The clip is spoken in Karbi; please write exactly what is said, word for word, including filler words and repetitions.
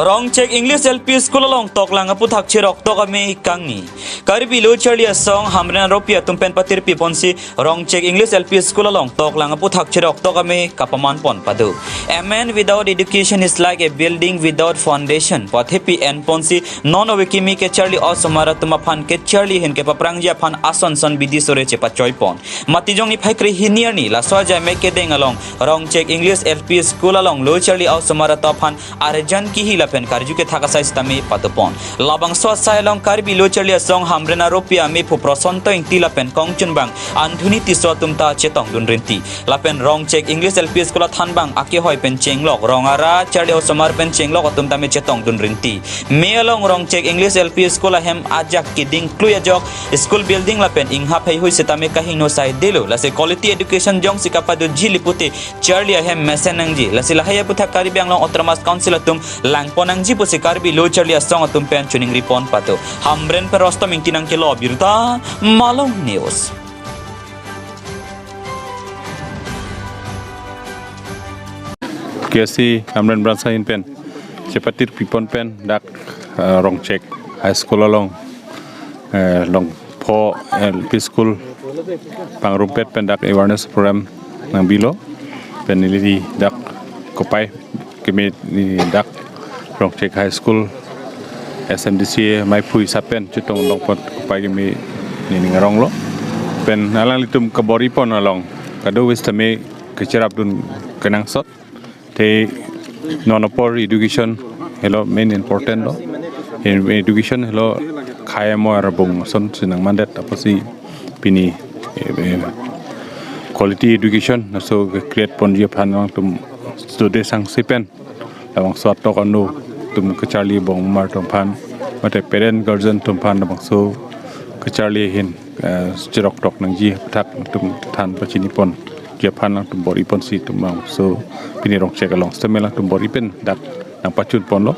Rongchek English L P School along toklang aputhak cheroktok amei kangni. Karbi Lo Charli Asong Hamren aropi atum pen patirpi ponsi Rongchek English L P School along toklang aputhak cheroktok amei kapaman pon pado. A man without education is like a building without foundation. Pu athepi en ponsi non ove kimi kecharli osomar atum aphan kecharli ahin kepaphrangji aphan ason son bidi sore chepachoi pon. Matijong niphai kre hini arni laso ajai amei kedeng along Rongchek English L P School along Lo Charli osomar atum aphan arjan kihi lapen karju kethak asai sitame pado pon. Labangso asai along Karbi Lo Charli Asong Hamren aropi amephu Prosonto Ingti lapen kongchunbang Anthony Tisso atum ta chetongdun rinti. Lapen Rongchek English L P School athanbang akehoi pen chenglok, rong ara charli osomar pen chenglok atum tame chetongdun rinti. Mei along Rongchek English L P School ahem ajak keding klui ajok school building lapen inghap heihui sitame kahingno saidelo. Lasi quality education jongsi kapadoji li pute charli ahem mesen nangji. Lasi lahai aputhak Karbi Anglong Autonomous Council atum langpon nangji pusi Karbi Lo Charli Asong atum pen choningri pon pado. Hamren pen Rostom Ingti nangkelo, birta Malong News. K S C Hamren branch ahin pen chepatirpi pon pen dak, eh, Rongchek High School along, eh, along pho L P School pangrumpet pen dak awareness program nangbilo. Pen neli dak kopai keme neli dak Rongchek High School S M D C a maiphui sapen chetong long pon kopai keme neli ngarong lo. Pen alanglitum kabor-i pon along kadokave sitame kecherapdun kenangsot. Te non apor education helo main important lo. In education helo khei amo arbung ason si nangmandet apotsi pini, eh, eh, quality education laso ke-create ponji aphan alangtum student sangsi pen labangso atok anu atum kecharli abangmar atum aphan mate parent guardian atum aphan labangso kecharli ahin, eh, cheroktok nangji aputhak atum than pachini ponji aphan alangtum bor-i ponsi atum labangso pini Rongchek along sitame alangtum bor-i pen dak nangpachun ponlo.